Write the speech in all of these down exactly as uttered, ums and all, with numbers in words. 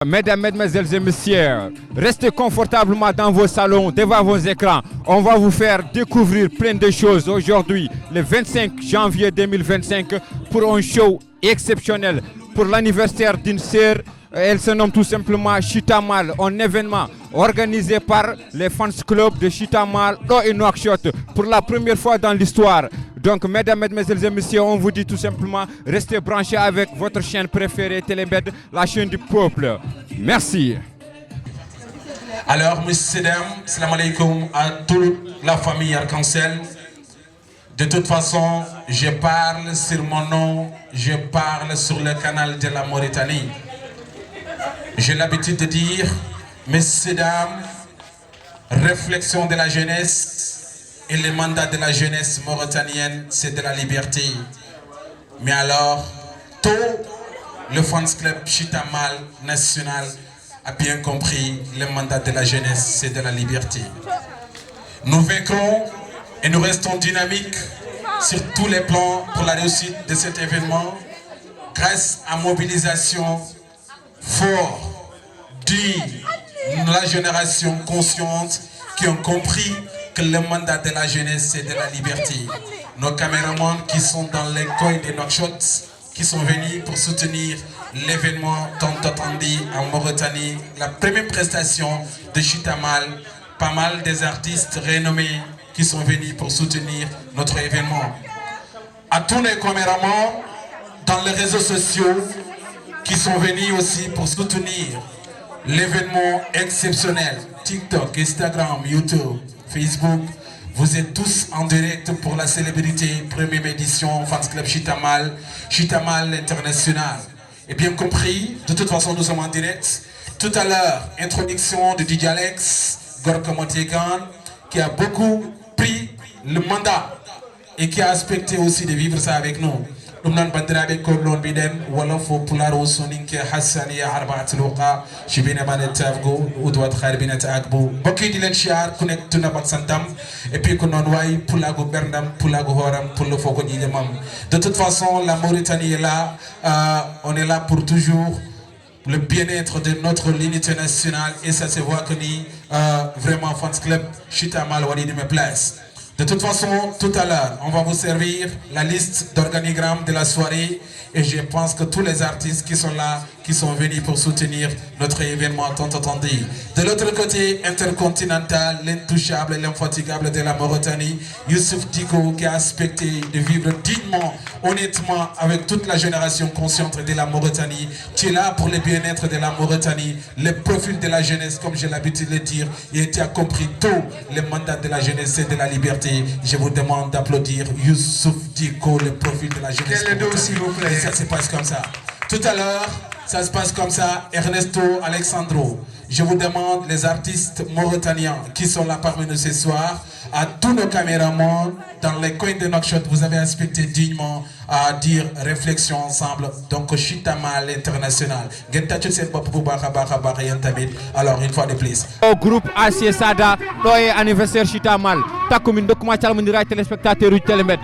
Mesdames, mesdemoiselles et messieurs, restez confortablement dans vos salons, devant vos écrans. On va vous faire découvrir plein de choses aujourd'hui, le vingt-cinq janvier deux mille vingt-cinq, pour un show exceptionnel, pour l'anniversaire d'une sœur. Elle se nomme tout simplement Chita Mal, un événement organisé par les fans club de Chita Mal, ɗo e Nouakchott, pour la première fois dans l'histoire. Donc, mesdames, mesdemoiselles et messieurs, on vous dit tout simplement, restez branchés avec votre chaîne préférée, Télé Mbed, la chaîne du peuple. Merci. Alors, messieurs, dames, salam alaikum à toute la famille Arc-en-Ciel. De toute façon, je parle sur mon nom, je parle sur le canal de la Mauritanie. J'ai l'habitude de dire, messieurs, dames, réflexion de la jeunesse et le mandat de la jeunesse mauritanienne, c'est de la liberté. Mais alors, tout le fans club Chita Mal national a bien compris, le mandat de la jeunesse, c'est de la liberté. Nous vaincrons et nous restons dynamiques sur tous les plans pour la réussite de cet événement grâce à mobilisation forte de la génération consciente qui ont compris que le mandat de la jeunesse, c'est de la liberté. Nos caméramans qui sont dans les coins de Nouakchott, qui sont venus pour soutenir l'événement tant attendu en Mauritanie, la première prestation de Chita Mal, pas mal des artistes renommés qui sont venus pour soutenir notre événement. À tous les caméramans dans les réseaux sociaux qui sont venus aussi pour soutenir l'événement exceptionnel, TikTok, Instagram, YouTube, Facebook, vous êtes tous en direct pour la célébrité première édition Fans Club Chita Mal, Chita Mal International. Et bien compris, de toute façon, nous sommes en direct. Tout à l'heure, introduction de D J Alex, Gorka Montegan, qui a beaucoup pris le mandat et qui a accepté aussi de vivre ça avec nous. Ɗum noon, banndiraaɓe, ko noon mbiɗen, wolof, pulaar, soninke, hassaniya, arbaat luqa, shibina mane tafgo, udwat kharbinat agbo. Mbokk yi, di leen siyaar, ku nekk turam ak santam. Et puis ko noon waay, pulaagu ɓerndam, pulaagu hooram, pullo fof ko ƴiiƴamam. De toute façon, la Mauritanie est là. Euh, on est là pour toujours le bien-être de notre l'unité nationale et ça se voit que ni euh, vraiment Fans Club Chita Mal waɗi ɗum e place. De toute façon, tout à l'heure, on va vous servir la liste d'organigramme de la soirée et je pense que tous les artistes qui sont là, qui sont venus pour soutenir notre événement tant attendu. De l'autre côté, Intercontinental, l'intouchable et l'infatigable de la Mauritanie, Youssouf Diko, qui a accepté de vivre dignement, honnêtement, avec toute la génération consciente de la Mauritanie, qui est là pour le bien-être de la Mauritanie, le profil de la jeunesse, comme j'ai l'habitude de le dire, et tu as compris tout, le mandat de la jeunesse, c'est de la liberté. Je vous demande d'applaudir Youssouf Diko, le profil de la jeunesse. Quel est donc, s'il vous plaît ? Et ça se passe comme ça. Tout à l'heure, ça se passe comme ça. Ernesto Alexandro, je vous demande, les artistes mauritaniens qui sont là parmi nous ce soir, à tous nos caméramans, dans les coins de Nouakchott, vous avez respecté dignement à dire réflexion ensemble. Donc, Chita Mal International. Ngeen tàccu seen bopp bu baax a baax a baax, yéen tamit. Alors, une fois de plus. O groupe A C Sada, ɗo e anniversaire Chita Mal. Takko, min ndokkuma calmondira e téléspectateur uji Télé Mbed.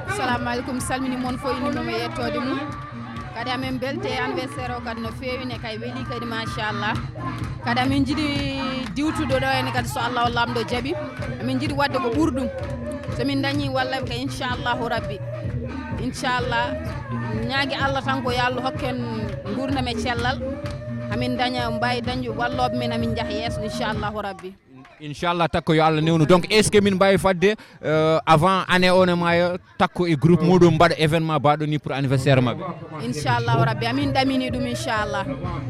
Assalamu aleykum, salmini mon fof, inde mum e yettode mum. Kadi amin belte e anniversaire o kadi no feewi, ne kay weli kadi, machallah. Kadi amin jiɗi diwtude ɗo henne kadi, so Allah o Laamɗo jaɓi, amin jiɗi waɗde ko ɓuri ɗum. So min dañi walla ka, inchallahu rabbi, inchallah, ñaagi Allah tan ko yo Allah hokken nguurndam e cellal, amin daña, mbawi dañde wallooɓe men, amin njaha yeeso, inchallahu rabbi. Inchallah, Takko, yo Allah newnu. Donc, est ce que min mbawi fadde euh, avant année o ne maya, Takko e groupe muɗum mbaɗa événement baɗo ni pour anniversaire maɓɓe? Inchallahu rabbi, amin ɗamini ɗum, inchallah.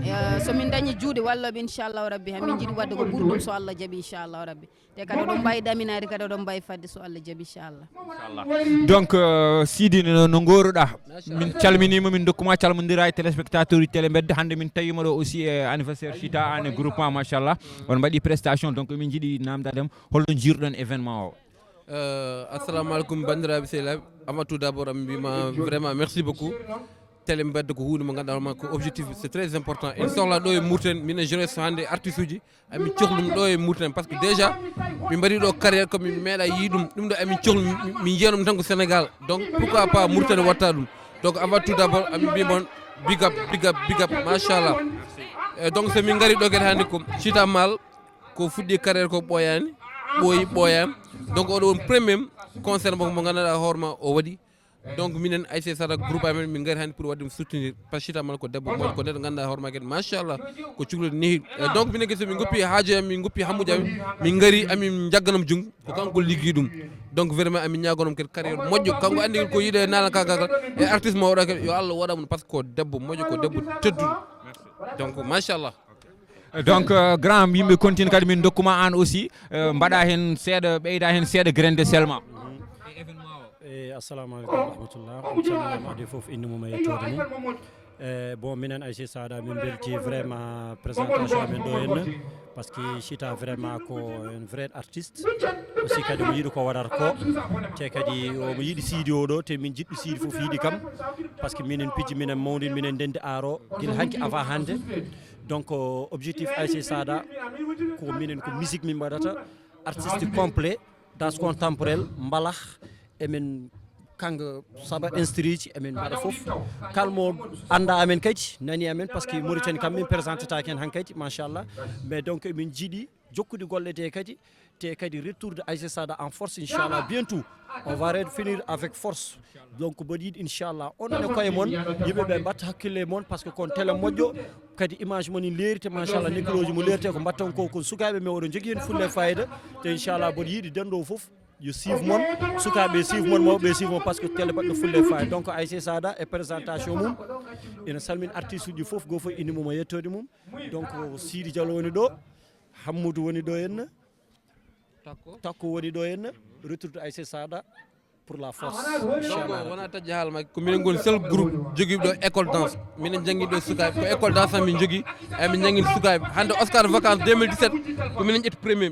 Eh, so min dañi juuɗe wallooɓe, inchallahu rabbi, amin jiɗi waɗde ko ɓuri ɗum, so Allah jaɓi, inchallahu rabbi. Te kadi oɗon mbawi ɗaminaade, kadi oɗon mbawi fadde, so Allah jaɓi, inchallah. Donc euh, Sidi, no, no goruɗa? Min calminima, min dokkuma calmondira e téléspectateur uji Télé Mbed. Hannde min tawima ɗo aussi e anniversaire Chita, an e groupement, machallah, on mbaɗi prestation. Donc min jiiɗi namdadem, holno jiiruɗon événement o? Euh, assalamu aleykum, banndiraaɓe sehilaaɓe. Avant tout d'abord, amin mbima vraiment merci beaucoup. Télé Mbed ko huunde mo ngannduɗaa hoore ma ko objectif, c'est très important. En sohla ɗo e Mauritanie, minen jeunesse hannde, artiste uji, amin cohli ɗum ɗo e Mauritanie, parce que déjà min mbaɗi ɗo carrière, comme min meeɗa yii ɗum. Ɗum ɗo amin cohli, min, min njiya ɗum tan ko Sénégal. Donc pourquoi pas Mauritanie watta ɗum? Donc avant tout d'abord, amin mbi mon big up, big up, big up, machallah. E donc so min ngari ɗo kadi hannde ko Chita Mal, ko fuɗɗi carrière ko ɓooyaani, ɓooyi ɓooyaani. Donc oɗo woni premier concert mo mo ngannduɗaa hoore ma o waɗi. Donc minen A S C Sada groupe amen min ngari hannde pour waɗde ɗum soutenir, par ce que Chita Mal ko debbo moƴƴo, ko neɗɗo ngannduɗaa hoore ma kadi machallah, ko cukalel nehi. E donc minen kadi so min goppi haajo amen, min goppi hammuji amen, min ngari amin jagganam junngo, ko kanko liggi ɗum. Donc vraiment amin ñaagonam kadi carrière moƴƴo, kanko anndi ko yiɗe nana kakagal e artiste mo waɗa kadi yo Allah waɗa mo, par ce que ko debbo moƴƴo, ko debbo tedduɗo. Donc machallah. Donc euh, grand, yimɓe continue kadi min dokkuma an aussi, euh, mbaɗa hen seeɗa, ɓeyda hen seeɗa grain de sel ma. E événement o. E assalamu aleykum wa rahmatullah, on calminama adi foof, inde mum e yettoode mum. E bon, minen A S C Sada min belti vraiment présentation amen ɗo henna, par ce que Chita vraiment ko un vrai artiste aussi, kadi omo yiɗi ko waɗata ko, te kadi omo yiɗi Siidi o ɗo, te min jiɗɓe Siidi foof yiɗi kam, par ce que minen piji minen mawdin minen ndendi aaro gila hanki avant hannde. Donc euh, objectif A S C Sada ko minen ko musique min mbaɗata, artiste complet, danse contemporaine, mbalax, emin kanga saba instriji emin mbaɗa fof. Kalmo anda amen kadi nani amen, par ce que Mauritanie kam min présente taki hen hankadi machallah. Mais donc emin jiiɗi jokkude golle ɗe kadi, te kadi retour de A S C Sada en force inchallah, bientôt on va revenir avec force. Donc mboɗo yiɗi inchallah onon e koye mon yimɓe ɓe mbatta hakkille e mon, par ce que kon télé moƴƴo, kadi image mon ina leeri te machallah, nekkiloji mo leeri te ko mbatton ko kon sukaɓe, mais oɗon jogui hen fulle e fayida. Te inchallah mboɗo yiɗi dendo fof yo suive mon, sukaɓe suive mon, mawɓe suive mon, par ce que télé baɗɗo fulle e fayida. Donc A S C Sada e présentation mum ina salmina artiste uji fof, goo fof inde mum e yettode mum. Donc Sidi Diallo woni ɗo, Hammoudou woni ɗo henna, Takko woni ɗo henna. Retour de A S C Sada pour la force. Donc wona taƴde haala makki, ko minen ngoni seul groupe jogiiɓe ɗo école danse. Minen janngi ɗo sukaaɓe, ko école danse tan min jogii. Emin janngi sukaaɓe. Hannde Oscar vacances deux mille dix-sept ko minen ƴetti premier,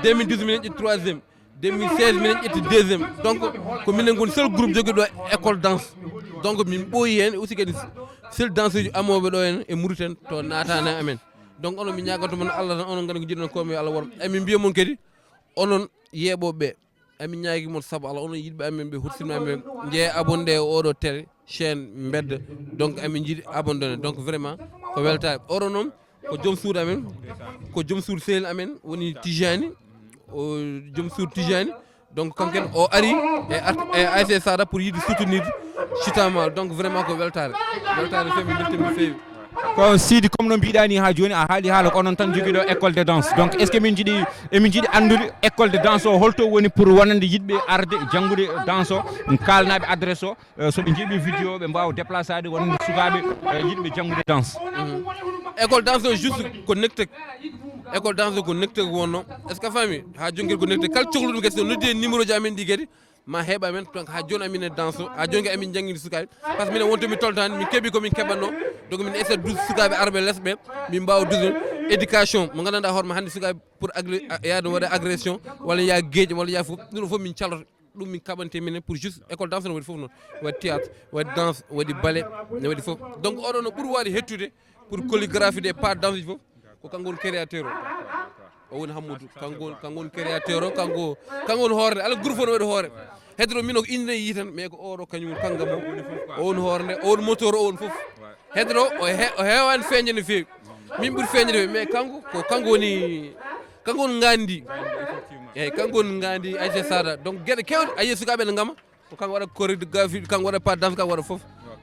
deux mille dix minen ƴetti troisième, deux mille seize minen ƴetti deuxième. Donc ko minen ngoni seul groupe jogiiɗo école danse. Donc min ɓooyi heen aussi kadi seul danseeji amooɓe ɗo heen e Mauritanie to naataani amen. Donc onon min ñaaganto mon Allah tan, onon nganndu ko jiɗɗon ko mi Allah won. Emin mbiya mon kadi onon yeeɓooɓe ɓe, amin ñaagi mon sabu Allah, onon yiɗɓe amen ɓe, hursinɓe amen, jeeya abonné e oɗo télé chaîne mbedda. Donc amin jiiɗi abonné. Donc vraiment ko weltaare. Oɗo noon ko joom suudu amen, ko joom suudu sehil amen woni Tijani, o joom suudu Tijani. Donc kanko en o ari e art- e A S C Sada pour yiɗi soutenir Chita Mal. Donc vraiment ko weltaare, weltaare feewi, min mbeltimi no feewi. Ko Sidi, comme no mbiɗa ni ha joni, a haali haala ko onon tan jogiiɗo école de danse. Donc est ce que min jiiɗi, emin jiiɗi anndude école de danse o holto woni pour wonande yiɗɓe arde janngude danse o, kalnaɓe adresse o, euh, soɓe njiiɓi vidéo ɓe mbawa déplacade wonande sukaɓe euh, yiɗɓe janngude danse. École danse o juste ko nectek, école danse o ko nectek wonno. Est ce que a faami? Ha joni kadi ko nectek, kala cohluɗo kadi so noddi e numéro ji amen ɗi kadi ma heeɓa amen. Donc ha joni amin e danse o, ha joni kadi amin jangguini sukaɓe, par ce que minen wonto min toltani, min keeɓi komin keɓatno. Donc min essaie duuso sukaɓe arɓe less ɓe, min mbawa duuso éducation mo gandanɗa hoorema hannde sukaɓe pour agré- a- yaade waɗa agression walla ya gueeƴe walla ya fof, ɗum ɗo fof min caloto. Ɗum min kaɓante minen pour juste école danse no waɗi fof noon, waɗi théâtre, waɗi danse, waɗi ballet, ne waɗi fof. Donc oɗo no ɓuuri waade hettude pour chorégraphie ɗe pas danse ji fof, ko kanko woni créateur o. O woni Hammoudou, kanko woni- kanko woni créateur o, kanko kanko woni hoore nde. Ala groupe fof no waɗi hoore. Heddo mino ko inde yi tan, mais ko oɗo kañum woni kangam o. O woni hoore nde, o woni moteur o, o woni fof. Heddo o he- o heewani feeñde no feewi. Min ɓuri feeñde no feewi, mais kanko ko kanko woni kanko woni ngandi. Eyyi, kanko woni ngandi A S C Sada. Donc gueɗe kewɗe a yiya sukaɓe ne gama. Ko kanko waɗa chorégraphie, kanko waɗa pas danse, kanko waɗa fof.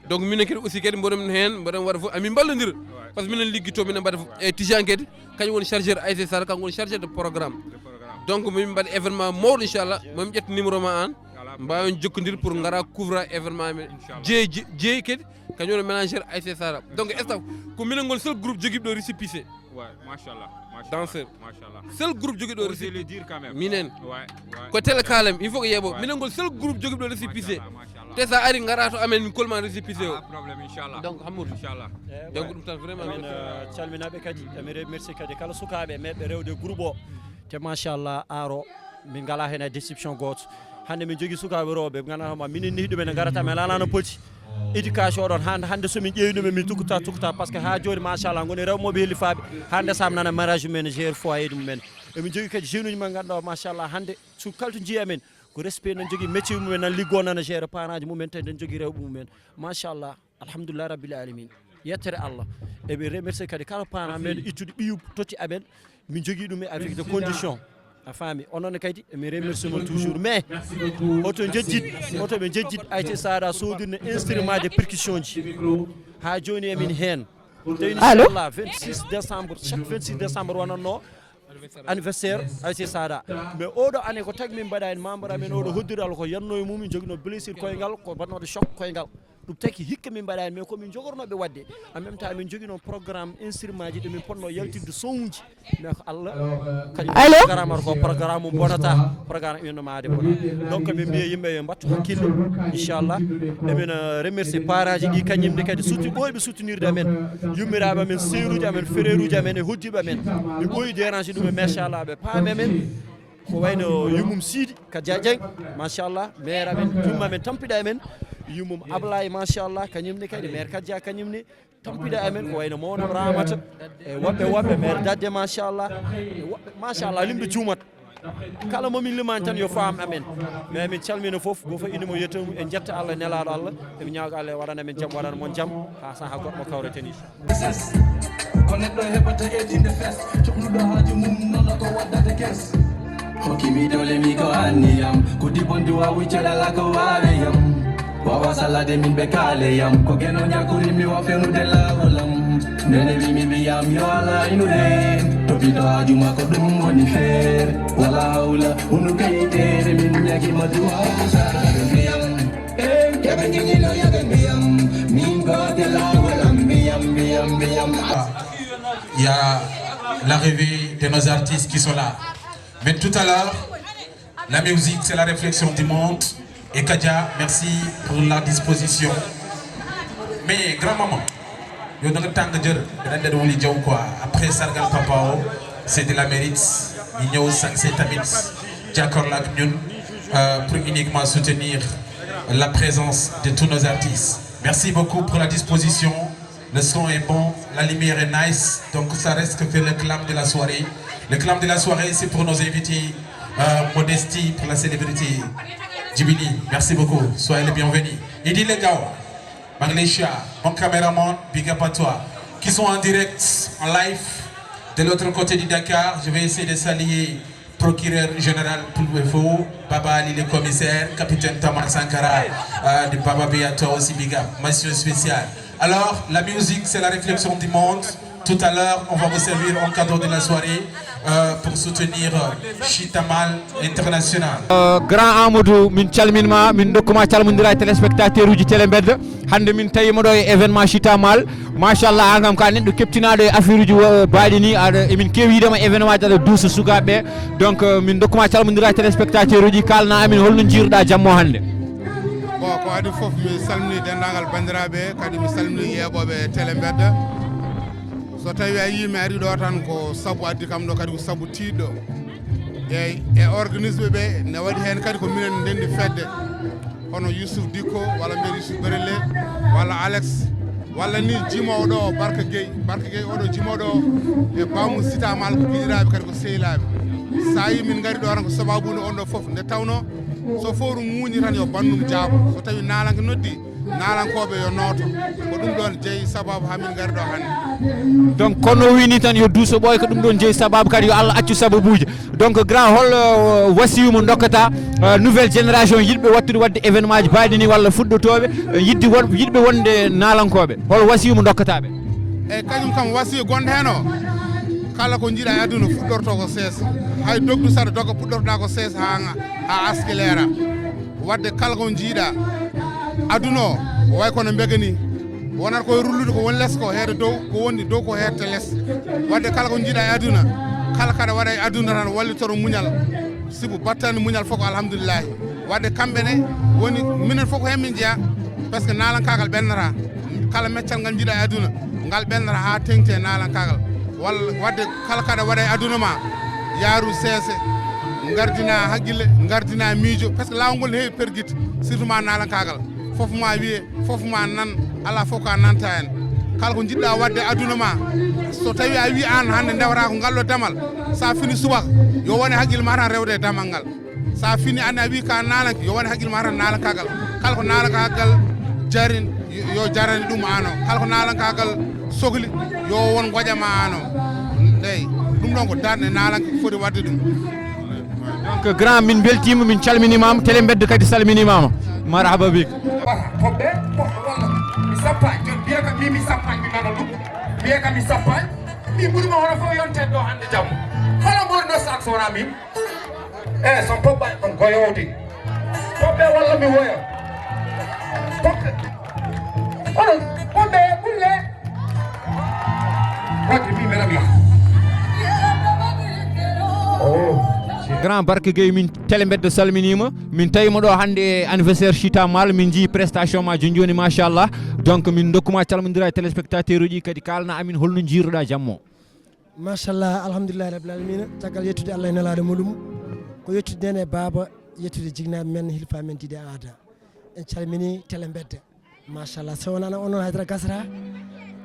Donc minen kadi aussi kadi mboɗon heen, mboɗon waɗa fof, amin mballodira. Par ce que minen liggito, minen mbaɗa fof. E Tijani kadi kañum woni chargeur A S C Sada, kanko woni chargeur de programme. Donc min mbaɗa événement mawɗo inchallah, momin ƴetta numéro ma an, mbawen jokkodir pour gara couvra événement men. Jeeyi jeeyi kadi kañum woni manager A S C Sada. Donc staff ko minen ngoni seul groupe jogiiɓe ɗo récépissé. Ouais, machallah. Danseur. Machallah. Seul groupe jogiiɗo Osez le récépissé dire quand même. Minen. Ouais, ouais. Ko télé kaalem, il faut ko yeeɓo. Ouais. Minen ngol seul groupe jogiiɗo récépissé. Machallah, machallah. Te sa ari ngara to amen, min kolma récépissé o. Ah, problème, inchallah. Donc Hammoudou. Inchallah. Donc ɗum tan vraiment. Min euh, calminaɓe kadi, emin remercie kadi kala sukaɓe meɗɓe rewde groupe o. Te machallah aro min ngala hen e déception goto. Hande min jogui sukaɓe rewɓe ɓe ganduɗa ma minen nehi ɗumen, ne garata men ala no poti. Éducation ɗon hande, hande somin ƴeewi ɗumen min tukuta tukuta, par ce que ha joni machallah goni rewɓe moɓe hellifaɓe. Hande sam nana mariage mumen, gère foyer ɗum mumen. Emin jogui kadi jeune uji men ganduɗa machallah hande su kalto jiiya men ko respect nan jogui métier mumen, nan liggo nana gère parent ji mumen, te nan jogui rewɓe mumen. Machallah. Alhamdulillah rabbil alamin. yettere Allah. Eɓe remercier kadi kala parent meɗo ittude ɓiyu totti amen. Min jogii ɗum e avec des conditions. A faami? Onon ne kadi, mi remercie mon toujours. Mais oto njejjit, oto ɓe njejjit Aïté Sada soodirde instrument de percussion ji. Haa jooni emin heen. Te Allo? Inchallah, vingt-six décembre, chaque vingt-six décembre wonatno anniversaire Aïté Sada. Mais oɗo année ko tagi min mbaɗa heen membre amen oɗo hoddiri Allah ko yanno e mum, min jogino blessure koyngal, ko mbaɗnoɗo choc koyngal. Ɗum tagi hikka min mbaɗani, mais ko min jogornoɓe wadde. En même temps, min jogui noon programme instrument ji ɗo min ponno yaltinde sonji. Mais ko Allah kadi Allo? Programme ko programme bonata, programme innamaade bona. Donc min mbiya yimɓe yo mbattu hakkille, inchallah. Emin euh, remercie parent ji ɗi kañumne kadi sutti ɓooyɓe suttinirde amen. Yummiraɓe amen, seeruji amen, frère uji amen e hoddiɓe amen. Min ɓooyi dérange ɗum e machallah ɓe paami amen. Ko wayno yummum Siidi Kadia Dieng, machallah, maire amen, jumma men tampiɗa amen, yummum Ablaye, machallah, kañumne kadi maire Kadia kañumne tampiɗa amen, ko wayno mawnam Ramata e woɓɓe woɓɓe, maire Dadde, machallah, e woɓɓe, machallah, limɓe juumat. Kala momin limani tan yo faam amen. Mais min calmina fof, go fof ina mo yettomu, en jetta Allah, nelaɗo Allah, emin ñaaga Allah e waɗana men jam, waɗana mon jam, ha saha goɗɗo mo kawreten inchallah. Ko neɗɗo heɓata e tinde fes, cohluɗo haaju mum nola ko waddata kes. Hokkimi dole mi ko anniyam, ko dibon duwawu calala ko wareyam. Wawa salade min ɓe kaleyam, ko geno ñakuri mi wa fenude lawolam. Nene wimi mbiyam yo ala inu heen, topiɗo haaju ma ko ɗum woni feere. Wala hawla, hunu kayitere min ñagima duwawu salade mbiyam. Keɓe jiñino yoɓe mbiyam, min goote laawol am mbiyam, mbiyam, mbiyam. Il y a l'arrivée de nos artistes qui sont là. Mais tout à l'heure, la musique, c'est la réflexion du monde. Et Kadia, merci pour la disposition. Mais grand-maman, yo da nga tàng jër, ren da wuli jaw quoi. Après sargal papa o, c'est de la mérite. Ñu ñëw sañse tamit, jàkkaarloo ak ñun, euh, pour uniquement soutenir la présence de tous nos artistes. Merci beaucoup pour la disposition. Le son est bon, la lumière est nice. Donc ça reste que faire le clam de la soirée. Le clam de la soirée, c'est pour nos invités. Euh, modestie pour la célébrité. Djibini, merci beaucoup. Soyez les bienvenus. Idi Legawa, Manglisha, mon caméraman, big up à toi. Qui sont en direct, en live, de l'autre côté du Dakar. Je vais essayer de saluer procureur général Poulvefo, Baba Ali le commissaire, capitaine Thomas Sankara, euh, de Baba B à toi aussi, big up. Mention spéciale. Alors, la musique, c'est la réflexion du monde. Tout à l'heure, on va vous servir un cadeau de la soirée euh, pour soutenir euh, Chita Mal International. Euh, grand Amadou, min calminma, min dokkuma calmodira e téléspectateur uji télé mbedda. Hande min tawima ɗo e événement Chita Mal. Machallah, an kam ka neɗɗo keptinaɗo e affaire uji baɗi ni, aɗa emin kewi yidema événement aji aɗa duusa sukaɓe. Donc euh, min dokkuma calmodira e téléspectateur uji, kalna amin holno jiiruɗa jammo hande. Bon, ko adi foof mi salmini dendagal bandiraɓe, kadi mi salmini yeeɓoɓe télé mbedda. So tawi a yii mi ari ɗo tan ko sabu addi kam ɗo, kadi ko sabu tiiɗɗo. Eyyi, e organisɓe ɓe ne waɗi hen kadi ko minen ndendi fedde, hono Youssouf Dicko walla mbiyen Youssouf Berele walla Alex walla ni jimowo ɗo Barka Gueye. Barka Gueye oɗo jimoɗo e bamum Sita Mal ko giɗiraɓe kadi ko sehilaɓe. Sa yi min gari ɗo tan ko sababude on ɗo foof, nde tawno so fowru muuñi tan yo bandum jaabo, so tawi nalanke noddi nalankoɓe yo nooto. Ko ɗum ɗon jeeyi sababu hamin gari ɗo hande. Donc kono wini tan yo duuso ɓooy, ko ɗum ɗon jeeyi sababu kadi yo Allah accu sababuji. Donc grand, hol euh, wasiyu mo dokkata euh, nouvelle génération yiɗɓe wattude wadde événement ji baɗi ni walla fuɗɗotoɓe euh, yidde won yiɗɓe wonde nalankoɓe, hol wasiyu mo dokkataɓe? Eyyi, kañum kam wasiyu gonɗo hen o, kala ko jiiɗa e aduna fuɗɗorto ko seesa. Hay dogdu saɗa dogga, puɗɗortoɗa ko seesa ha, ha askilera. Wadde kala ko jiiɗa aduna o, o way kono mbega ni, wonata koye rullude ko woni less ko heeda dow, ko woni dow ko heedta less. Wadde kala ko jiiɗa e aduna, kala kaɗa waɗa e aduna tan wallitoro muñal. Sibu battani muñal fof ko alhamdulillahi. Wadde kamɓe ne woni minen fof ko hen min jeeya. Par ce que nalankagal ɓennata. Kala meccal ngal jiiɗa e aduna, ngal ɓennata ha tengti e nalankagal. Walla wadde kala kaɗa waɗa e aduna ma, yaaru seese, gardina haqqille, gardina miijo. Par ce que lawol ngol ne heewi pergite, surtout ma nalankagal. Foof ma wiye, foof ma nan, ala foof ka nanta hen. Kala ko jiɗɗa wadde aduna ma, so tawi a wi an hande ndewata ko ngal ɗo damal, sa fini subaka, yo wone haqqille ma tan rewde e damal ngal. Sa fini an a wi ka nalanke, yo wone haqqille ma tan nalankagal. Kala ko nalankagal jarin, Yo jarani ɗum ano. Kala ko naalankaagal sokli, yo won ngoƴa ma ano. Eyi, ɗum ɗon ko darnde naalanke foti waɗde ɗum. Donc, grand, min mbeltiima, min calminimaama, Télé Mbedda kadi salminimaama. Marhaba bik. Ko ɓe, ko walla mi sappa, jon biya ka mi, mi sappa, mi nana ɗum. Biya ka mi sappa, mi ɓuri ma hono fof yonten ɗo hannde jamma. Kala mo no sak so wona min. Eh, so pobba on goyowde. Pobbe walla mi woya. Pobbe. Onon, pobbe, bulle. Wadde mi meɗa mi yaha. Oh. Grand Barka Gueye, min Télé Mbedda salminiima. Min tawi mo ɗo hannde e anniversaire Chita Mal, min njii prestation ma joni joni, machallah. Donc min dokkuma calmondira e téléspectateur uji kadi, kalna amin holno jiiruɗa jammo. Machallah, alhamdulillahi rabbil alamina. Caggal yettude Allah e nelaɗo muɗum, ko yettude nene e baaba, yettude jignaɓe men, hilfa men diide aada. En calmini Télé Mbedda. Machallah, so wonano onon haydara gasata.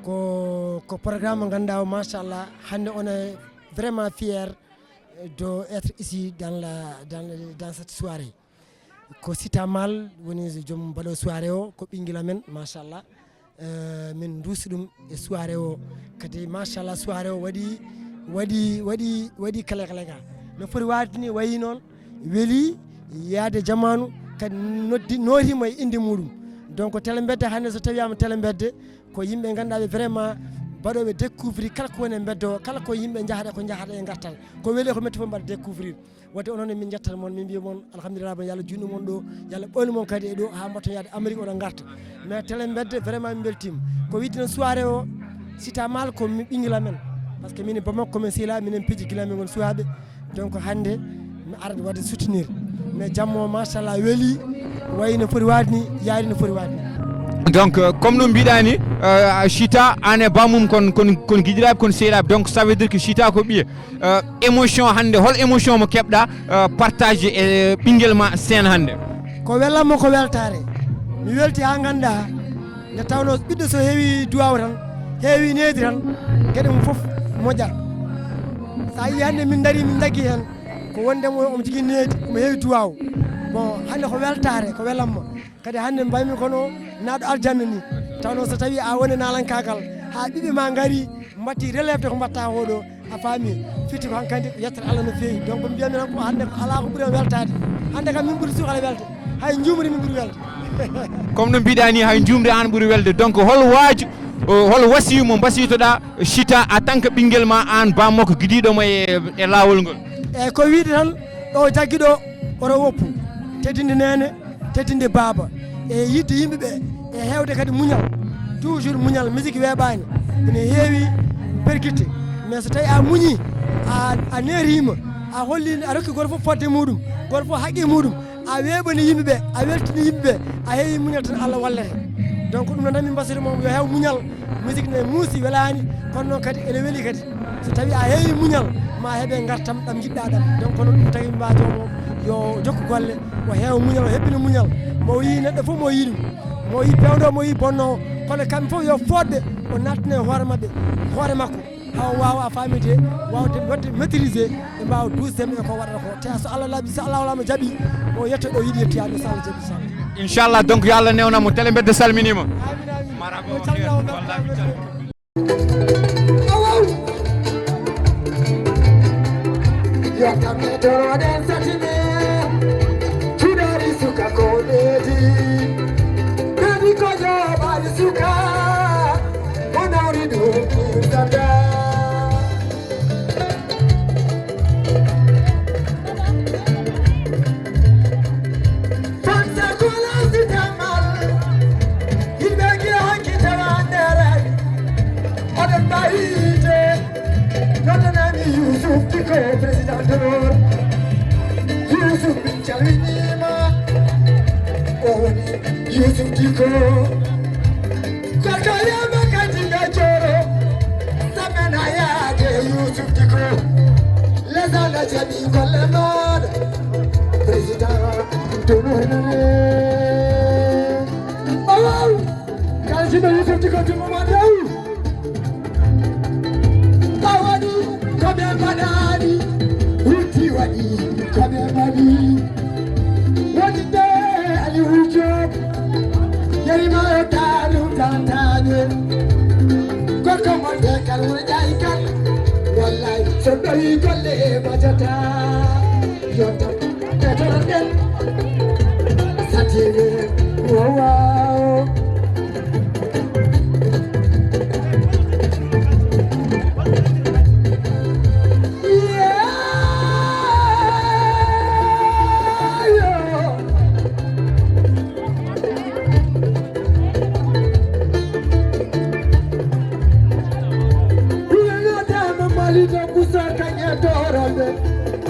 Ko ko programme mo ganduɗa o, machallah, hande on est vraiment fier de être ici dans la dans, dans cette soirée. Ko Sita Mal woni joom mbaɗo soirée o, ko ɓinguel amen, machallah. Eh, min duusi ɗum e soirée o kadi, machallah, soirée o waɗi waɗi waɗi waɗi kalekaleka no foti waade ni, wayi noon, weeli, yaade jamanu, kadi noddi, nootiima e innde muɗum. Donc Télé Mbedda, hannde so tawiyaama Télé Mbedda, ko yimɓe ngannduɗaa ɓe vraiment mbaɗooɓe découvrir kala ko woni e mbedda o, kala ko yimɓe njahata, ko njahata e ngartal, ko weeli, ko metti fof mbaɗa découvrir. Wadde onon ne, min njettat mon, min mbiya mon alhamdulillah, bon, yo Allah juutnu mon ɗo, yo Allah ɓoynu mon kadi e ɗo, haa mbaɗton yaade Amérique, oɗon ngarta. Mais Télé Mbedda, vraiment min mbeltiima. Ko wiide noon, soirée o, Sita Mal ko mi ɓinguel amen, parce que min e Bamako komin sehilaɓe, minen piiji gila min ngoni sukaɓe. Donc hannde mi arat wadde soutenir, mais jamma o machallah weeli, wayi no foti waade ni, yaari no foti waade ni. Donc, euh, comme no mbiɗa ni, euh, Chita, an e bamum kon kon kon giɗiraɓe, kon sehilaɓe, donc ça veut dire que Chita ko ɓiye. Euh, émotion hannde, hol émotion mo keɓɗa, euh, partage e ɓinguel ma scène hannde? Ko welamma, ko weltare. Mi welti ha ganduɗa, nde tawno ɓiɗɗo so heewi duwaw tan, heewi needi tan, gueɗe mum foof moƴƴat. Sa yi hannde min daari, min jaggi hen, ko wondemo omo jogui needi, omo heewi duwaw. Bon, hannde ko weltare, ko welamma. Kadi hannde mbaymi kono naɗo aljanna ni. Tawno so tawi a woni nalankagal, ha ɓiɓɓe ma gaari, mbatti relève de ko mbatta oɗo, a faami, fitti ko hankkandi ko yettere Allah no feewi. Donc mbiyami tan ko hannde ko ala ko ɓuuri am weltade. Hannde kam min ɓuuri sukala welde, hay jumri min ɓuuri welde. Comme no mbiɗa ni, hay jumri an ɓuuri welde. Donc hol waaju, hol wasiyu mo mbasiytoɗa Chita en tant que ɓinguel ma an, bammakko gidiɗo mo e, e lawol ngol? Eyyi, ko wiide tan, ɗo jaggi ɗo, oto woppu, teddinde nene, teddinde baaba, e yidde yimɓeɓe, e hewde kadi muñal. Toujours muñal, musique weeɓani, ene heewi percuté, mais so tawi a muñi, a, a neetima, a holli, a rokki goto foof fodde muɗum, goto foof haqqe muɗum, a weeɓani yimɓeɓe, a weltini yimɓeɓe, a heewi muñal tan, Allah wallete. Donc ɗum noon tan min mbasiyta mo, yo heew muñal. Musique ne muusi, welani, kono noon kadi ene weeli kadi. So tawi a heewi muñal, ma heeɓe gartam ɗam jiɗɗa ɗam. Donc kono ɗum tagi mbajomo yo jokku golle, o heewa muñal, o hebbina muñal. Mo yi neɗɗo fof mo yi ɗum, mo yi pewdo, mo yi bonno, kono kamɓe fof yo fodde, o nattina e hoore mabɓe, hoore makko, hawa wawa famide, wawde wadde maîtriser, ɓe mbawa duusde e ko waɗata ko. Te so Allah laabi, so Allah walama jaaɓi, o yetto ɗo yiɗi yettiyade, so Allah jaaɓi, so Allah. Inchallah. Donc yo Allah newnamo. Télé Mbedda salminima. Yo kamɓe toroɗen satine, cuɗari suka ko ɓeedi, ɓeedi ko joɓari suka, ko nawri ɗum ɗum sata. Fansa kula si tamal, yimɓe gila hanki tawa ndere, oɗon mbawi yiide, noddanami Yusuf Diko, président d'honneur. Yusuf, min calminima, o woni Yusuf Diko. Koko yama kadi nga joro, samena yaade Yusuf Diko. Lesala jaɓi golle maɗa, président Touré. Oh, kala jiɗɗo Yusuf Diko, junngo ma dow. A waɗi ko ɓe mbaɗani, rutti waɗi ko ɓe mbaɗi. Woni nde Aliou Diop, yari ma o taru. Jaayi kan, wallaay, so tawi golle e majata, yo tan, ɓe toro ɗen, satire, wawa. Kulanodama malito kusa kanya torande.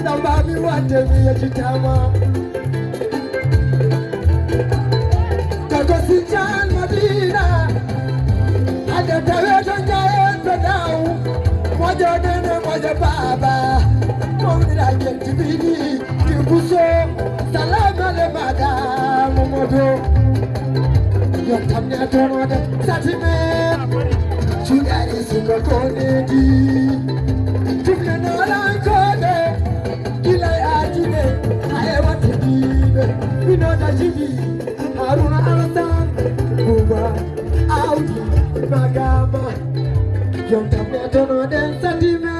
Nambami wate mi yajitama. Kako sijan madina. Ada tawe to jaye to dau. Mojo nene mojo baba. Mawni la kenti bidi. Kibuso, salam ale madame Modo. Yo tamne tonode satime. Sudari suka konedi. Tumne no lankode. Kilay atine. Aye watidi. Inoda jidi. Haruna Alasan. Buba. Audi. Magama. Yo tamne tonode satime.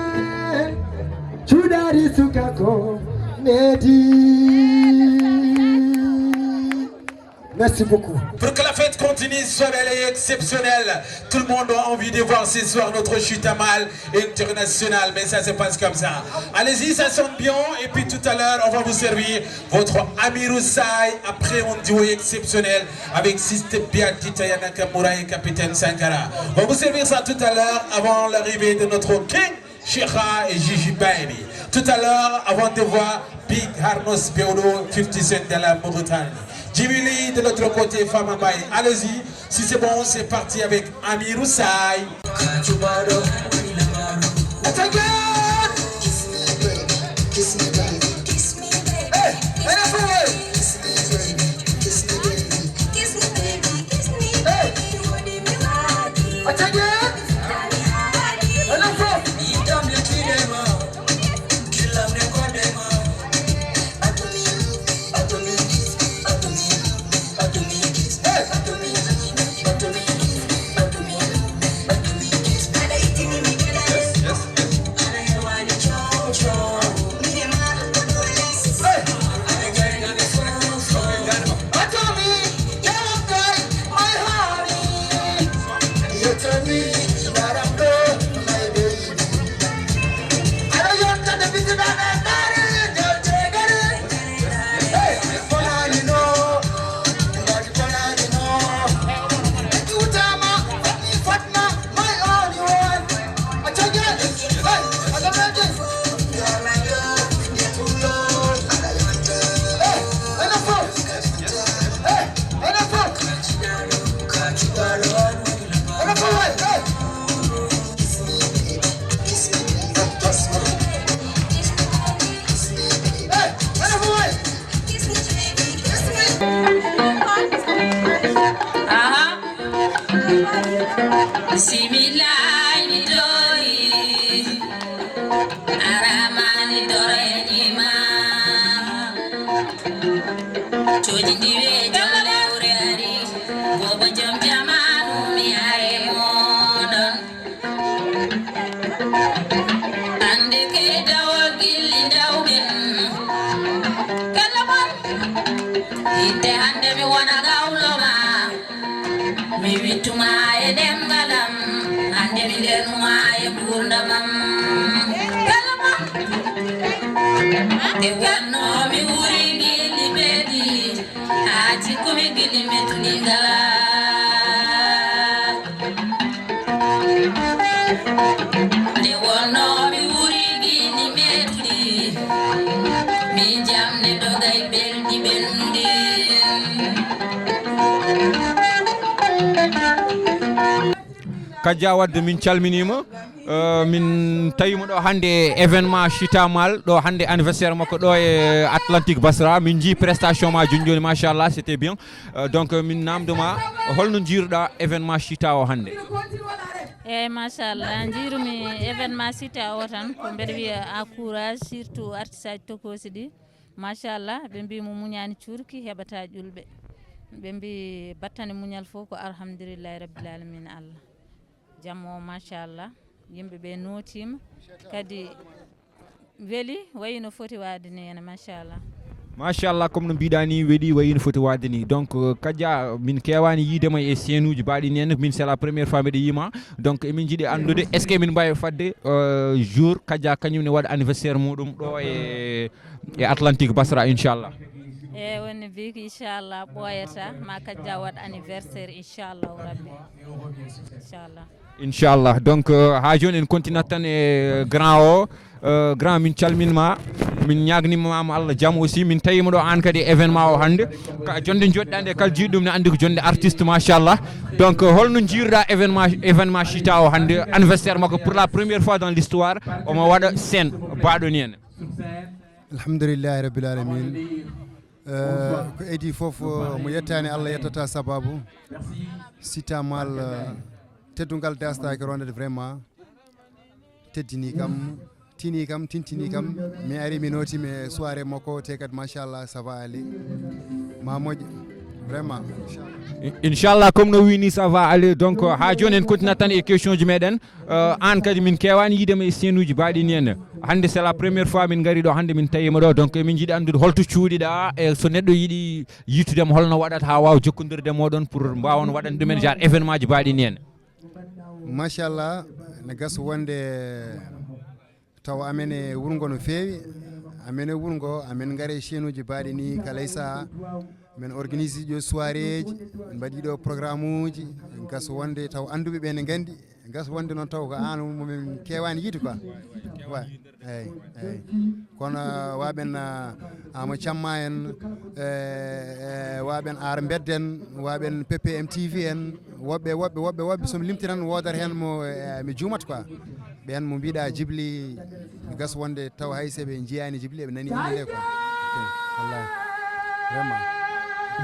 Cuɗaari sukako nedi. Merci beaucoup. Pour que la fête continue, soit belle et exceptionnelle. Tout le monde a envie de voir ce soir notre chute à mal internationale. Mais ça se passe comme ça. Allez-y, ça sonne bien. Et puis tout à l'heure, on va vous servir votre Amirou Saï. Après, un duo exceptionnel avec Sister Bianchi, Tayana Kamura et Capitaine Sankara. On va vous servir ça tout à l'heure avant l'arrivée de notre king. Sheikha et Gigi Baby. Tout à l'heure, avant de voir Big Harnos Beodo, fifty Cent de la Mauritanie. Jimmy Lee de l'autre côté, Fama Bay. Allez-y, si c'est bon, c'est parti avec Amirou Saï. Attack it! Kiss me, baby. Kiss me, baby. Kiss me, baby. Hey, hey, that's the way. Kiss me, baby. Kiss me, baby. Kiss me, baby. Kiss me, baby. Hey. Attack it! Aha. Bismillah, mi dori. Aramani dore nyima. Coji ndiwe jom lewre ari. Bobo jom jamanu mi are modon. Ande kay dawa gilli dawɗen. Kala mon. Itte hande mi wona gawlo ma. Mi wittuma e ɗemngal am. Hande mi lernuma e gurdam am. Kala mon. Nde wonno mi wuri gilli beɗi. Haji kumi gilli metuɗi ngala. Nde wonno mi wuri gini metuɗi, mi jamne dogay belɗi ɓennude. Kajja Wadde, min calminima. Euh, min tawima ɗo hannde e événement Chita Mal, ɗo hannde anniversaire makko ɗo e Atlantique Basra. Min jii prestation ma joni joni, machallah, c'était bien. Euh, donc, euh, min namdoma, holno jiiruɗa événement Chita o hannde? Eyyi, machallah, jiirumi événement Chita o tan ko mbeɗa wiya a courage, surtout artiste aji tokosi ɗi. Machallah, ɓe mbi mo muñani cuurki heɓata ƴulɓe. Ɓe mbi battane muñal fof ko alhamdulillahi rabbil alamina Allah. Jamma o machallah. Yimɓe ɓe nootiima, kadi weli, wayi no foti waade ni ene, machallah. Machallah, comme no mbiɗa ni, weli wayi no foti waade ni. Donc, euh, Kadia, min keewaani yiide ma e seenuuji baaɗi ni en. Min, c'est la première fois mbiɗa yiima. Donc, emin njiɗi anndude, est-ce que min mbaawi fadde, euh, jour Kadia kañum ne waɗa anniversaire muɗum ɗo e, e Atlantique Basra, inchallah? E, woni biki, inchallah, ɓooyata ma Kadia waɗa anniversaire, inchallah rabbi. Inchallah. Inchallah. Donc, euh, haa jooni en continue tan e grand o. Euh, grand, min calminma, min ñaagnima mo Allah jam aussi. Min tawima ɗo aan kadi e événement o hannde. Ka jonde joɗɗande, kala jiiɗo ɗum ne anndi ko jonde artiste, machallah. Donc, euh, holno jiiruɗa événement, événement Chita o hannde, anniversaire makko pour la première fois dans l'histoire, omo waɗa scène baaɗo ni en? Alhamdulillahi rabbil alamin. Euh, ko edi fof, euh, mo yettani Allah yettata sababu. Chita Mall, euh, teddungal dastaaki rondede vraiment. Teddini kam, tini kam, tintini kam. Mi ari, mi nooti, mi soirée makko, te kadi, machallah, ça va aller. Ma moƴƴo, vraiment. I-, inchallah, comme no wini, ça va aller. Donc, euh, haa jooni en continue tan e question ji meɗen. Euh, aan kadi min keewaani yiide ma e seenuuji baaɗi ni en. Hannde, c'est la première fois min ngari ɗo, hannde min tawima ɗo. Donc, min njiɗi anndude holto cuuɗiɗa, e so neɗɗo yiɗi yiitude ma, holno waɗata haa waawa jokkondirde moɗon pour mbaawon waɗande ɗumen genre événement ji baaɗi ni en? Machallah, ne gasa wonde taw amen e wuro ngo no feewi. Amen e wuro ngo, amen ngare chaîne uji baaɗi ni kala e saha. Men organise ɗo soirée ji, en mbaɗi ɗo programme uji. Gasa wonde taw annduɓe ɓe ne nganndi. Gasa wonde noon taw ko aan mo min keewaani yiide quoi. Wa-, eyyi, eyyi. Kono, uh, waɓen, uh, Ama Camma en, e, e waɓen Ar Mbedden, waɓen P P M T V en, woɓɓe, woɓɓe, woɓɓe, woɓɓe, so mi limti tan woodata heen mo, e, mi juumat quoi. Ɓeen mo mbiɗa Djibli, gasa wonde taw hay so ɓe njiyaani Djibli, eɓe nani innde nde quoi. Wallahi. Vraiment.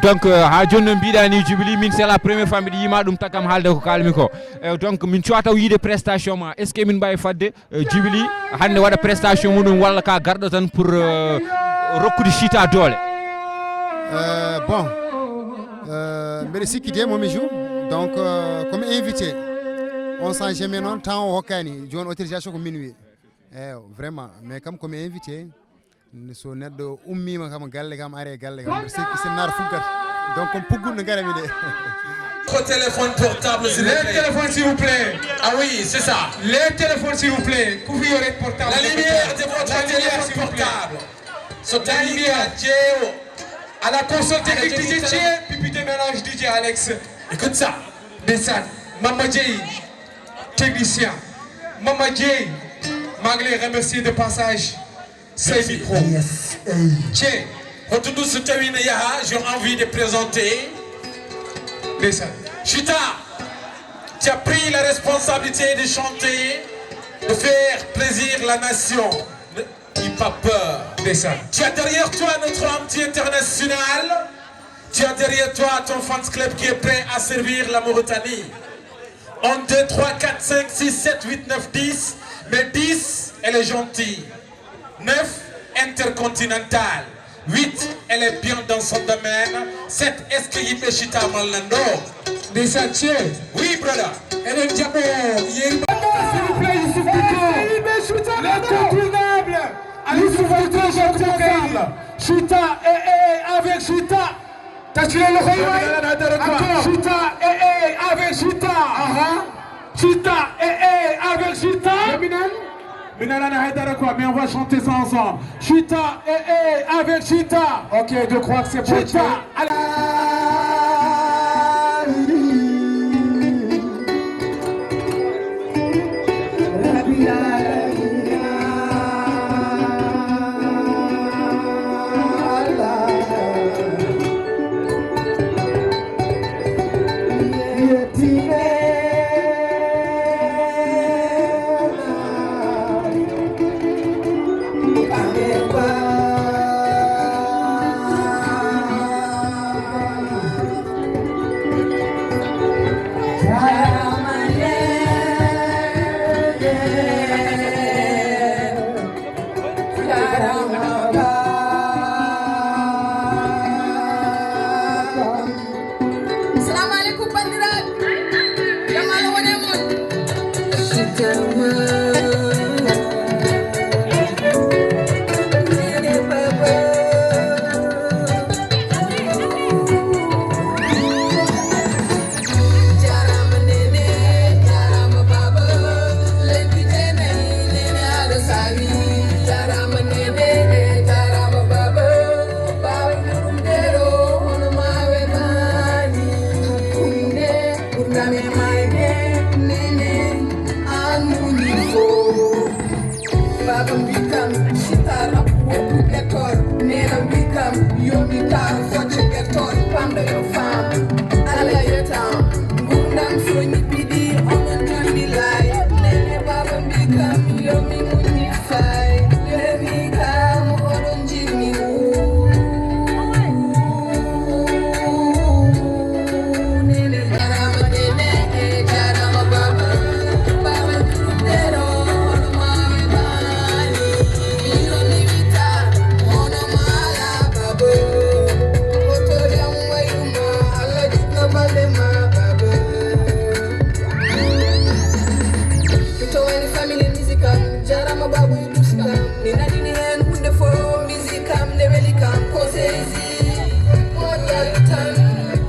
Donc, euh, haa jooni no mbiɗa ni Djibli, min c'est la première fois mbiɗa yiima ɗum, takkam haalde ko kaalmi ko. Euh, donc, min cuwa taw yiide prestation ma. Est-ce que min mbaawi fadde, euh, Djibli hannde waɗa prestation muɗum walla ka garɗo tan pour, euh, rokkude Chita doole? Euh, bon, euh, mbeɗa sikki de momi jour. Donc, euh, comme invité, on sent jamais noon temps o hokkani. Jooni autorisation ko minuit. Eyo, vraiment. Mais kam comme invité, so neɗɗo ummiima kam galle kam, are galle kam, mbeɗa sikki sinnaar fuggata. Donc, comme pugguɗo no ngarami de. Votre téléphone portable, s'il vous plaît. Les téléphones, s'il vous plaît. Ah oui, c'est ça. Les téléphones, s'il vous plaît. Couvrir les portables. La lumière de votre téléphone portable. So tawi a ƴeewo. À la console technique, D J Thié, Pipi de mélange, D J Alex. Écoute ça. Ndeysaan, Mama Dieye, technicien. Mama Dieye, maa ngi lay remercier de passage. Sey micro. Yes, ey. Thié. Hoto ɗum so tawi ne yaha, j'ai envie de présenter. Ndeysaan. Chita, tu as pris la responsabilité de chanter, de faire plaisir la nation. N'aie pas peur. Ndeysaan. Tu as derrière toi notre amitié internationale. Tu as derrière toi ton fans club qui est prêt à servir la Mauritanie. Un, deux, trois, quatre, cinq, six, sept, huit, neuf, dix. Mais dix, elle est gentille. Neuf, intercontinentale. Huit, elle est bien dans son domaine. Sept, est-ce que yimɓe Chita Mall nan ɗo? Ndeysaan, Thié. Oui, brother. Eɗen jaɓo yeeri. S'il vous plaît, Youssouf Dicko. L'incontournable. Youssouf Dicko, ensemble. Chita, eh, eh, avec Chita. Taccu leen loxo yi waay. Encore. Chita, eh, eh, avec Chita. Aha. Chita, eh, eh, avec Chita. Mais mi naan, mi naan ana hay dara quoi, mais on va chanter ça ensemble. Chita, eh, eh, avec Chita. Ok, je crois que c'est bon. Chita, allez. Baba mbi kam, sita rap woppu ɓettor. Nena mbi kam, yo mi taar focce ɓettor, pamɗo yo faam. Allah yettam, ngurndan so ñiɓɓiɗi, onon jonni lay. Nene baba mbi kam, yo mi muññi fay. Nene mbi kam, oɗon jinni. To woni family musical, jarama babu Yusuf kam. Mi nanini hen hunde fo, musique am ne weli kam, ko seydi. Ko dal tan,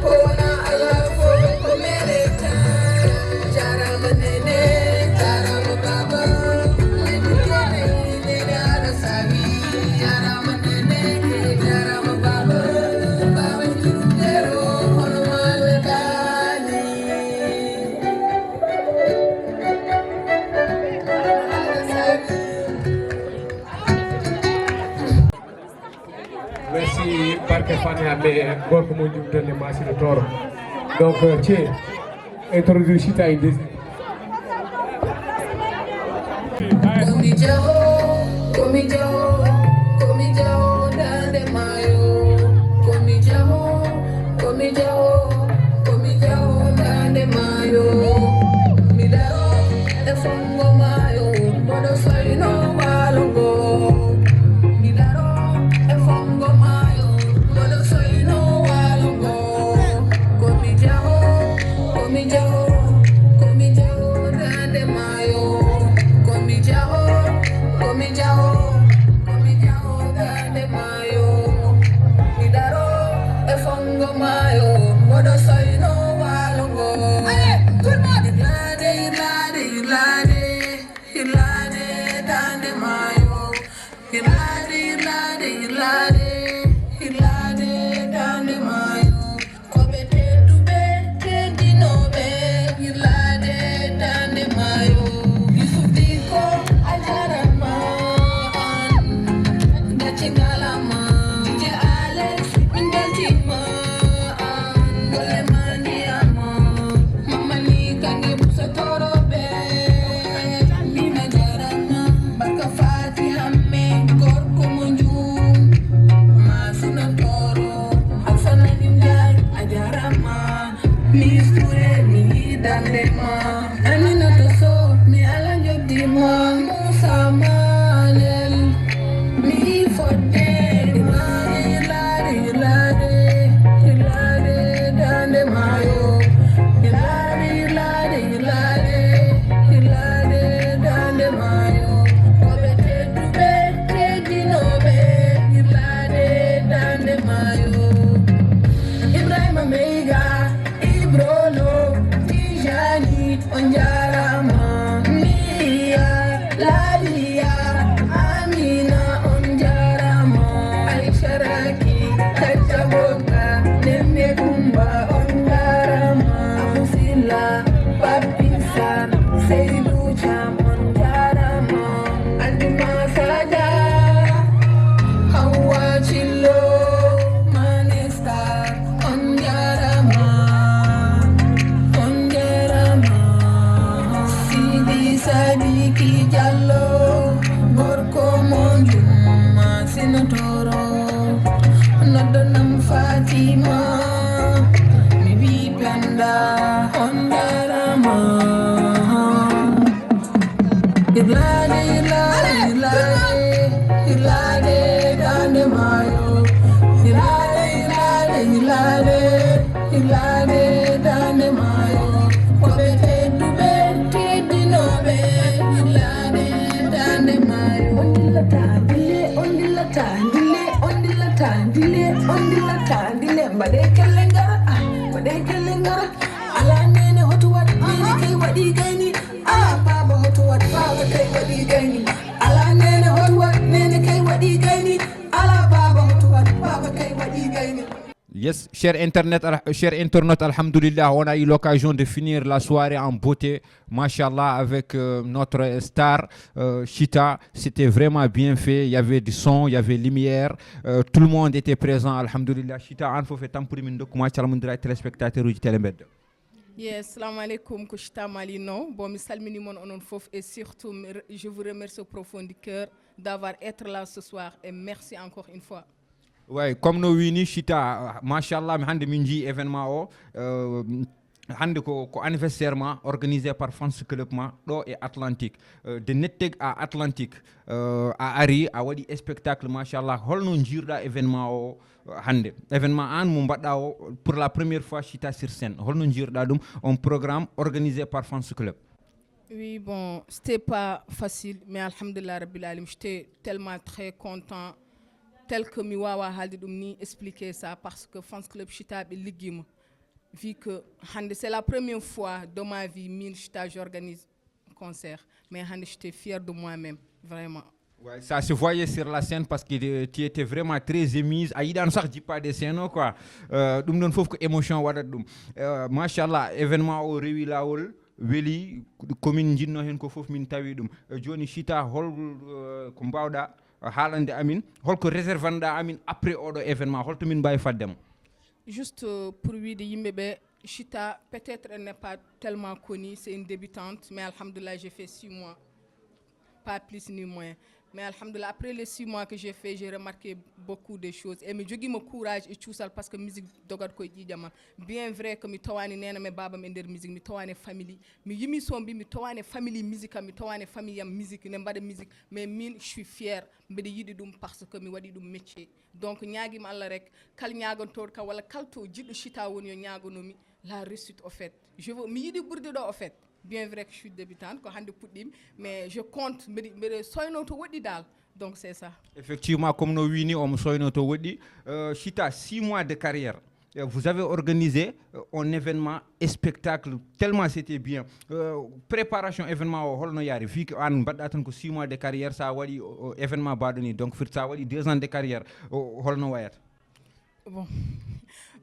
ko wona Allah fo, ko meɗen tan. Jarama nene, jarama baba. May butoɗe, nene aɗa sawi. Jarama nene, jarama baba. Baba Yusuf, hono ma wetani. Merci, barke Fane Hammet, gorko mo jumtande Masina Toro. Donc, euh, Thié, introducita in deuxième. Komi jaho, komi jaho, komi jaho, dande mayo. Komi jaho, komi jaho, komi jaho, dande mayo. Mi daro e fongo mayo, bodo soyno walongo. Mi daro e fongo mayo, bodo soyno walongo. Komi jaho, komi jaho, komi jaho, dande mayo. Komi jaho, komi jaho, komi jaho, dande mayo. Mi daro e fongo mayo, bodo soyno walongo. Allez, tout le monde. Irlade, irlade, irlade, irlade, dande mayo. Irlade, irlade, irlade, irlade, dande mayo. Ko ɓe tedduɓe, teddinooɓe, irlade, dande mayo. Yusuf Diko, a jarama, an, gacce ngalama. D J Alex, min beltima, an, golle ma ndiyama. Mamani kange busa torobe. Mina jarama, barka Fati Hamme, gorko mo njum. Masina toro, Alfa Nanim Njaay, a jarama. Mi sure, mi yidande ma. Aminata Sow, mi ala joddi ma. Musa Malel. Mi fodde, irlade, irlade, irlade, irlade, dande mayo. Irlade, irlade, irlade, irlade, dande mayo. Ko ɓe tedduɓe, teddinooɓe, irlade, dande mayo. Ibrahima Meyga, Ibro Lo, Tijani, on jarama. Miya, Laliya, Amina, on jarama. Aisha Raki, Kacha Boga, Nene Kumba, on jarama. Abu Silla, Papi San, Seydou Cham, on jarama. Aldi Masaja, Hawa Chillo, Manes On jarama, on jarama. Sidi Sadiki Jallo, gorko mo njumma sinotoro. Noddanam Fatima, mi wi Penda, on jarama. Irlade, irlade, irlade, irlade, dande mayo. Irlade, irlade, irlade, irlade, dande mayo. Ko ɓe tedduɓe, teddinooɓe, irlade, dande mayo. On dillata, dille, on dillata, dille, on dillata, dille, on dillata, dille. Mbaɗe kelle ngara, ah, mbaɗe kelle ngara. Ala nene hoto waɗ, nene kay waɗi gayni. Ala baaba hoto waɗ, baaba kay waɗi gayni. Ala nene hoto waɗ, nene kay waɗi gayni. Ala baaba hoto waɗ, baaba kay waɗi gayni. Yes, cher internet, al- cher internaute, alhamdulillah, on a eu l'occasion de finir la soirée en beauté, mashallah, avec euh, notre star euh, Chita. C'était vraiment bien fait. Il y avait du son, il y avait lumière. Euh, tout le monde était présent, alhamdulillah. Chita, an fof e tampuri min dokkuma calmondira e téléspectateur uji Télé Mbedda. Yes, salamu aleykum, ko Chita Malino. Bon, mi salmini mon onon fof et surtout mi re- je vous remercie au profond du cœur d'avoir été là ce soir et merci encore une fois. Way, comme no wini Chita, machallah, mi hannde min njii événement o. Euh, hannde ko, ko anniversaire ma organisé par fans club ma ɗo e Atlantique. Euh, de Netteg à Atlantique, euh, a ari, a waɗi spectacle, machallah. Holno njiirɗa événement o euh, hannde? Événement an mo mbaɗɗa o pour la première fois Chita sur scène. Holno njiirɗa ɗum? Un programme organisé par fans club. Oui, bon, c'était pas facile, mais alhamdulillah Rabbil Alamin, j'étais tellement très content, tel que mi wawa haalde ɗum ni expliquer ça, parce que fans club Chita ɓe liggima, vu que hannde c'est la première fois de ma vie min Chita j'organise concert, mais hannde j'étais fière de moi-même, vraiment. Ouais, ça se voyait sur la scène parce que euh, tu étais vraiment très émue. A yiɗano sax jippade scène o quoi. Euh, ɗum ɗon fof ko émotion waɗat ɗum. Euh, machallah, événement o rewi lawol, weli, ko min jinno hen ko fof min tawi ɗum. Euh, joni Chita, hol euh, ko mbawɗa euh, haalande amin, holko réservanɗa amin après oɗo événement, holto min mbawi faddemo? Juste euh, pour wiide yimɓe ɓe, Chita, peut-être elle n'est pas tellement connue, c'est une débutante, mais alhamdulillah, j'ai fait six mois, pas plus ni moins. Mais alhamdulillah, après les six mois que j'ai fait, j'ai remarqué beaucoup de choses. Et mi joguima courage et cuusal parce que musique dogat koye ƴiƴam am. Bien vrai que mi tawani nenam e babam e nder musique, mi tawani famille. Mi yimi so mbi mi tawani famille musique am, mi tawani famille am musique, ne mbaɗa musique. Mais min, je suis fière, mbeɗa yiɗi ɗum parce que mi waɗi ɗum métier. Donc ñaaguima Allah rek, kala ñaagantoɗo kam walla kala to jiɗɗo Chita woni yo ñaaganomi la réussite au fait. Je veux, mi yiɗi ɓurde ɗo au fait. Bien vrai que je suis débutante, ko hannde puɗɗimi, mais je compte, mbeɗa mbeɗa soyno to woɗɗi dal. Donc c'est ça. Effectivement, comme no wini, omo soyno to woɗɗi. Euh, Chita, six mois de carrière. Euh, Vous avez organisé euh, un événement, spectacle, tellement c'était bien. Euh, préparation événement o holno yaari? Vu que an mbaɗɗa tan ko six mois de carrière, sa waɗi euh, événement baɗo ni, donc firti sa waɗi deux ans de carrière, o- holno wayata? Bon,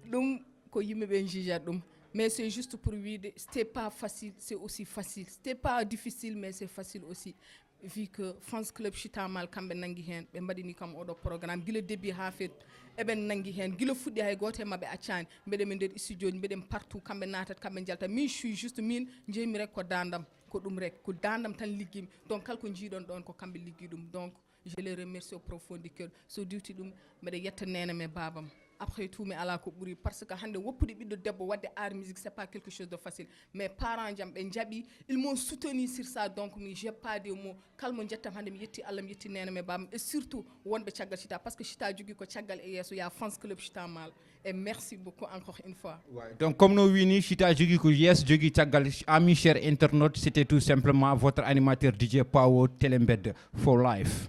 ɗum ko yimɓe ɓe jijat ɗum, mais c'est juste pour wiide c'était pas facile, c'est aussi facile, c'était pas difficile mais c'est facile aussi, vu que fans club Chita Mal kamɓe nangi hen, ɓe mbaɗini kam oɗo programme gila début ha fin. Eɓen nangi hen gila fuɗɗi, hay goto e mabɓe accani. Mbeɗen mi nder studio ji, mbeɗen partout, kamɓe natat, kamɓe jalta. Min je suis juste, min jeeymi rek ko dandam, ko ɗum rek, ko dandam tan liggimi. Donc kala ko jiiɗon ɗon ko kamɓe liggi ɗum. Donc je les remercie au profond du cœur. So diwti ɗum, mbeɗa yetta nenam e babam. Après tout mi ala ko ɓuri, parce que hannde woppude ɓiɗɗo debbo wadde art musique c'est pas quelque chose de facile, mais parent jam ɓe jaaɓi, ils m'ont soutenu sur ça. Donc mi j'ai pas de mots, kala mo jettam hannde mi yetti Allah, mi yetti nenam e babam, et surtout wonɓe caggal Chita, parce que Chita jogui ko caggal e yesso, ya fans club Chita Mal. Et merci beaucoup encore une fois. Ouais. Donc comme no wini, Chita jogui ko yesso, jogui caggal. Ami cher internaute, c'était tout simplement votre animateur D J Pawo, Télé Mbedda for life.